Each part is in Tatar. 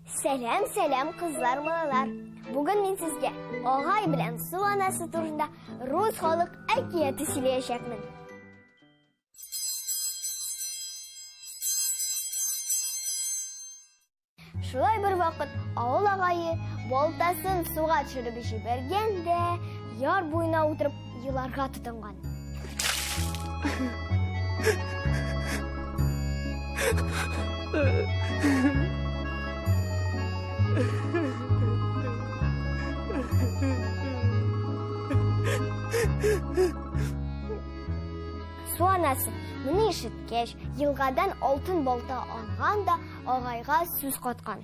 Сәлам, сәлам, кызлар, малайлар. Бүген мин сезгә агай белән су анасы турында рус халык әкияте сөйләячәкмен. Шулай бер вакыт авыл агае балтасын суга төшереп җибәргән дә яр буена утырып еларга тотынган. Су анасы моны ишеткәч, елгадан алтын балта алган да агайга сүз каткан.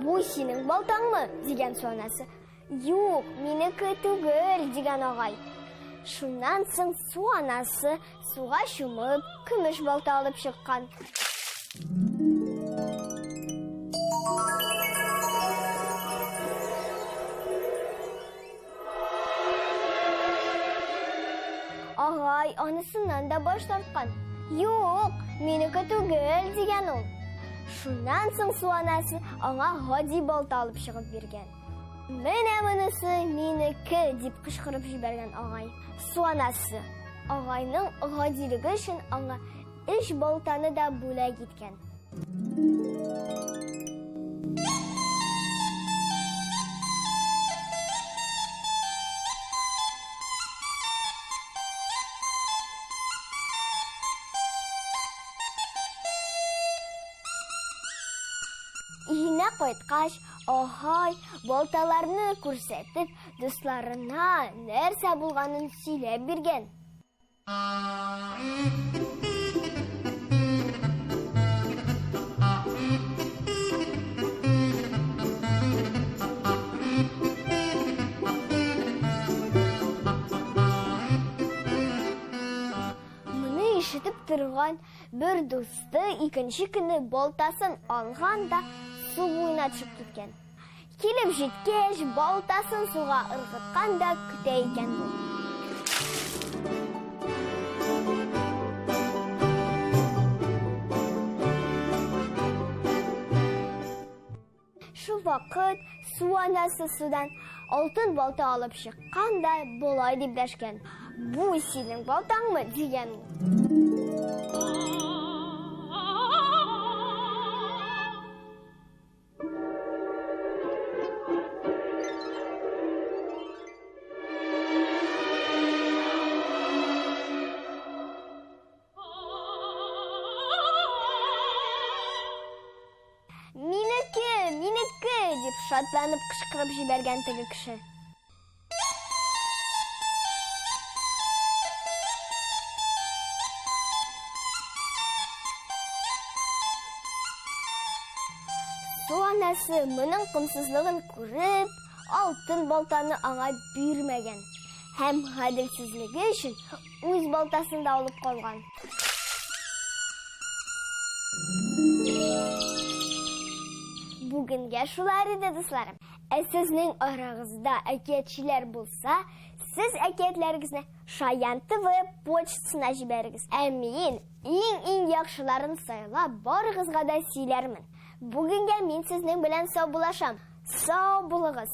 Бу синең балтаңмы? дигән су анасы. Юк, минеке түгел, дигән агай. Шуннан соң су анасы суга чумып, көмеш балта алып чыккан. Агай анысыннан да баш тарткан. Юк, минеке түгел, дигән ул. Шуннан соң су анасы аңа гади балта алып чыгып биргән. Менә монысы минеке, дип кычкырып җибәргән агай. Су анасы агайның гадилеге өчен аңа өч балтаны да бүләк иткән. Өенә кайткач, агай балталарны күрсәтеп, дусларына нәрсә булганын сөйләп биргән. Моны ишетеп торган бер дусты икенче көнне балтасын алган да су буена төшеп киткән. Килеп җиткәч, балтасын суга ыргыткан да көтә икән бу. Шул вакыт су анасы судан алтын балта алып чыккан да болай дип дәшкән. Бу синең балтаңмы? дигән ул. Минеке, минеке, дип шатланып кычкырып җибәргән теге кеше. Су анасы моның комсызлыгын күреп, алтын балтаны аңа бирмәгән һәм гаделсезлеге өчен үз балтасын да алып калган. Бүгенгә шулар иде, дусларым. Ә сезнең арагызда әкиятчеләр булса, сез әкиятләрегезне Шаян ТВ почтасына җибәрегез. Ә мин иң-иң яхшыларын сайлап барыгызга да сөйләрмен. Бүгенгә мин сезнең белән саубуллашам. Сау булыгыз!